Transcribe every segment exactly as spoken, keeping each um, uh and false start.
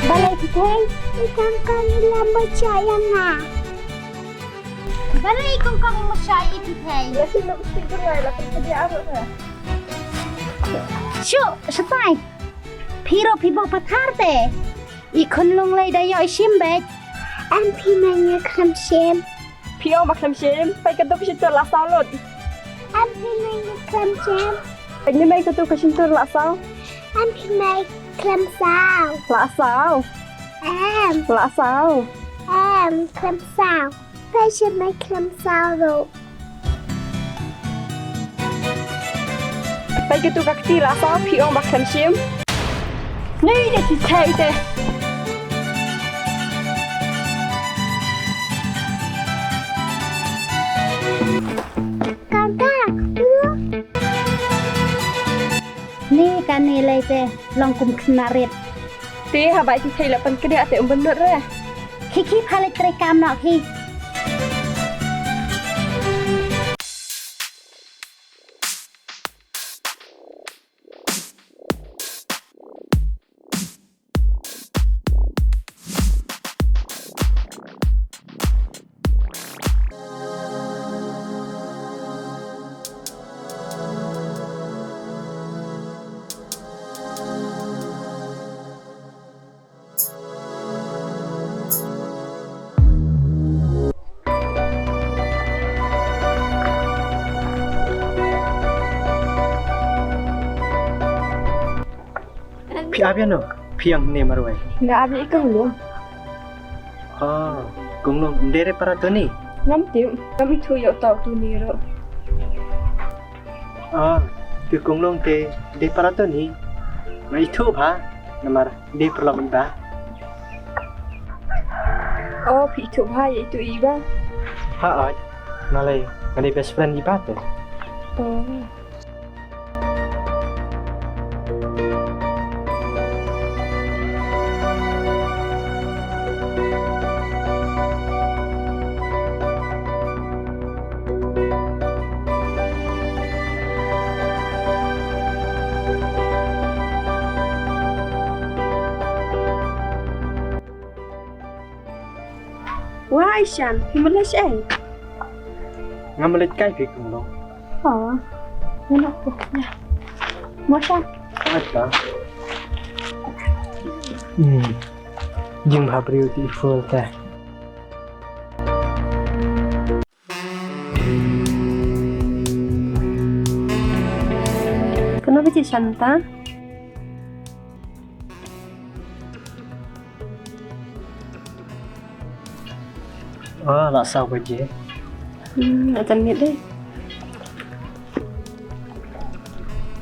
Balei Thithei? I Kongkong i la mutshah ïa nga. Balei i Kongkong i mutshah ïa i Thithei? La shu lipstick jong nga, la pynkyndit arngut nga. Shu, shatai. Phi ruh phi buh pathar te. I khunlung lei da ïoh i shim beit. Em phi mei nga khlem shim. Phi ong ba khlem shim, peit katu ka shyntur la saw lut. Em phi mei nga khlem shim. Peit ni mei katu ka shyntur la saw. Em phi mei khlem saw. La saw. Em. La saw. Em khlem saw. Peit shi mei khlem saw ruh. Peit katu ka kti la saw, phi ong ba khlem shim. Ni de Thithei te. Kaka, ni kane lei te long kum khynnah rit. Te haba i Thithei la pynkyndiah te ym bynnud re. Khie khie pha leit trei kam noh khie. Phi ap ïano? Phi ïeng ne marwei? Nga ap ïa i Konglong. Oh, Konglong, ym dei re para Tony? Ngam tip, ngam ithuh ïa uta u Tony ruh. Ah, te Konglong te dei para Tony. Nga ithuh bha, namar dei paralok i Bah. Oh, phi ithuh bha ïa itu i Bah? Hooid, nga lei, nga dei best friend i Bah te. Oh. Wah, Aishan, phi mlei shaei? Nga mlei kai phi Konglong. Oh, ngano ko ya. Mo sha. Ata. Hmm. Jingbha briew te i full te. Kano baje Shanta? Oh, la saw baje. Hmm, atan miet dei.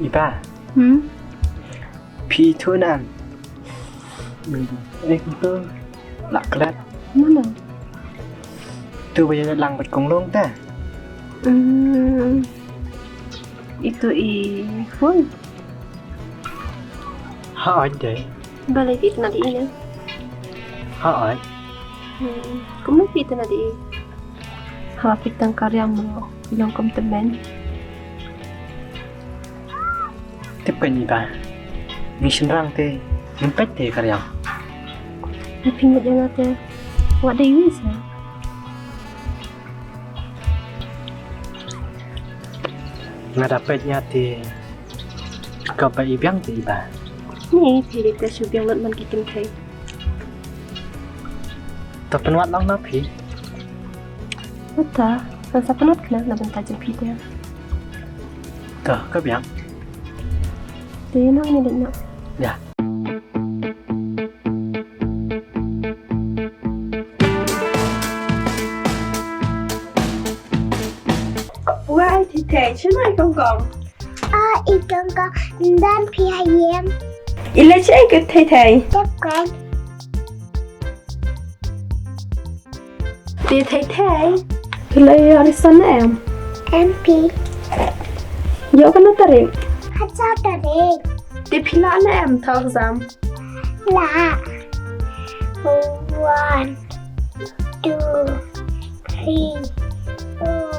I Bah. Hmm? Phi ithuh ne em? Eh, kumto. La klet. Mano? Tu ba ïa lang bad Konglong te. Hmm. Itu i Fun. Hooid dei. Balei phi itynnad ïa i ne? Hooid. Hmm. Kumno phi itynnad ïa i? Haba phi tang ka riam mo, phi long kum tymmen. Tip kane i Bah. Ngi shynrang te, ngim peit te ka riam. Ngi pynïaid ïa nga te. Wat dei wi sa. Nga da peit ïa te. Ka ba i biang te i Bah. Ni phi dei te shu biang lut man ki kynthei. To pynwad lang na phi. Uta, kan sa pynwad khnang na bynta jong phi te. To, ka biang. Te nang ni dei na. Ya. Wah, i Thei Thei, shano i Kong Kong? Ah, i Kong Kong, ym don phi ha ïing. I leit shaei ka Thei Thei? Dep kren. Te Thei Thei, phi la ïoh result ne em? Em phi. Ïoh katno tarik? Hajar tarik. Te phi lah ne em thaw exam? Lah. One, two, three, four.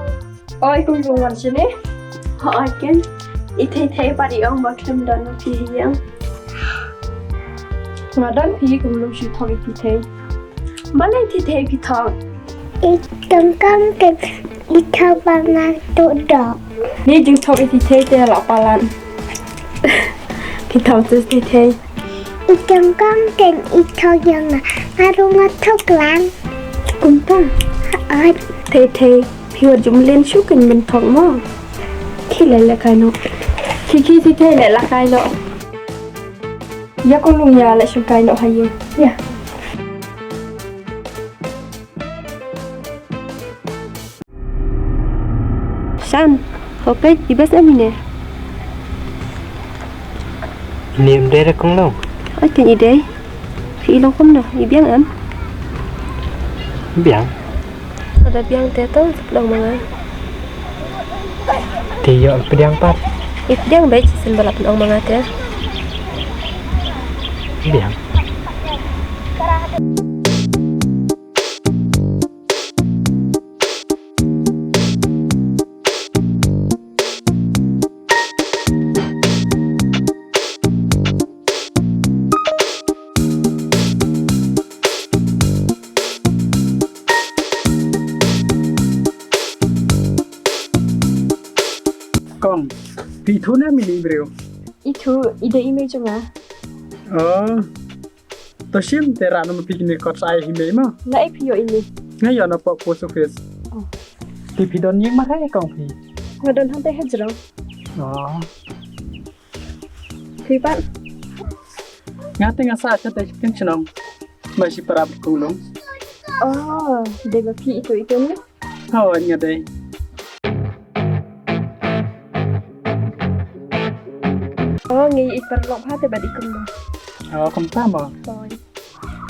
Oi, kum jong wan shane. Hooid ken. I Thei Thei pat i ong ba khlem don phi ha ïing. Nga don phi kum lum shu thok ïa phi thei. Balei phi thei phi thok? I tong kam ken i thok ba nga tu do. Ni jing thok ïa phi thei te la palan. Phi thok tis phi thei. I tong kam ken i thok ïa nga. Nga rung nga thok lang. Kumta. Ai. Thei thei. Phi wat jum len shu ken men thok mo. Khi le le kai no. Khi khi phi thei le la kai no. Ïa kong lung ïa la shong kai noh ha ïing. Ïa. Shan, ho peit, i bas em ine. Ine em dei re kong long. Oi, ken i dei. Phi i long kumno, i biang em? Biang. Lada biang te to, sa pynong ma nga. Te ïoh pdiang pat. I pdiang beit, shisien ba la pynong ma nga te. Biang. Kong, phi ithuh ne em ine i briew? Ithuh, i dei i mei jong nga. Oh. To shim te rah na ma phi kine kot sa ai hi mei mo. Na ai phi ïoh ine? Nga ïoh na pok post office. Oh. Te phi don ïing marhai kong phi? Nga don hangtai hajrong. Oh. Phi pat? Nga te nga sah shatei sha ken shnong. Ba shi para bad kong long. Oh, dei ba phi itu itu ne? Hooid nga dei. Oh, ngi i paralok bha te bad i kumno? Oh, kumta mo. Hooid.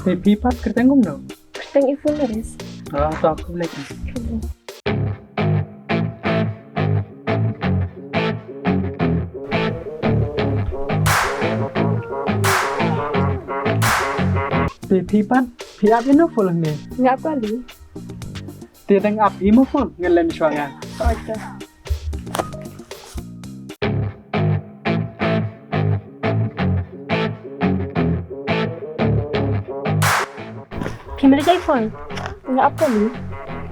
Te phi pat kyrteng kumno? Kyrteng i Full Ris. Oh, to khublei. Te phi pat, phi ap ïano full hangne? Nga ap kali. Te dang ap hi mo full, ngan leit shuwa nga. Oi to. Phim leit jai phone? Nga ap kali.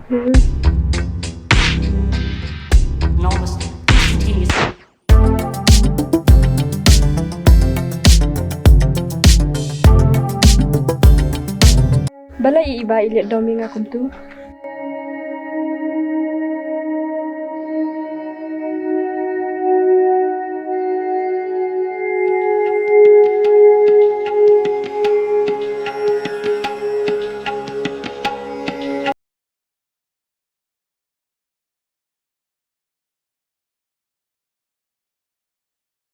Hmm. Balei i ba i leit dom ïa nga kumtu?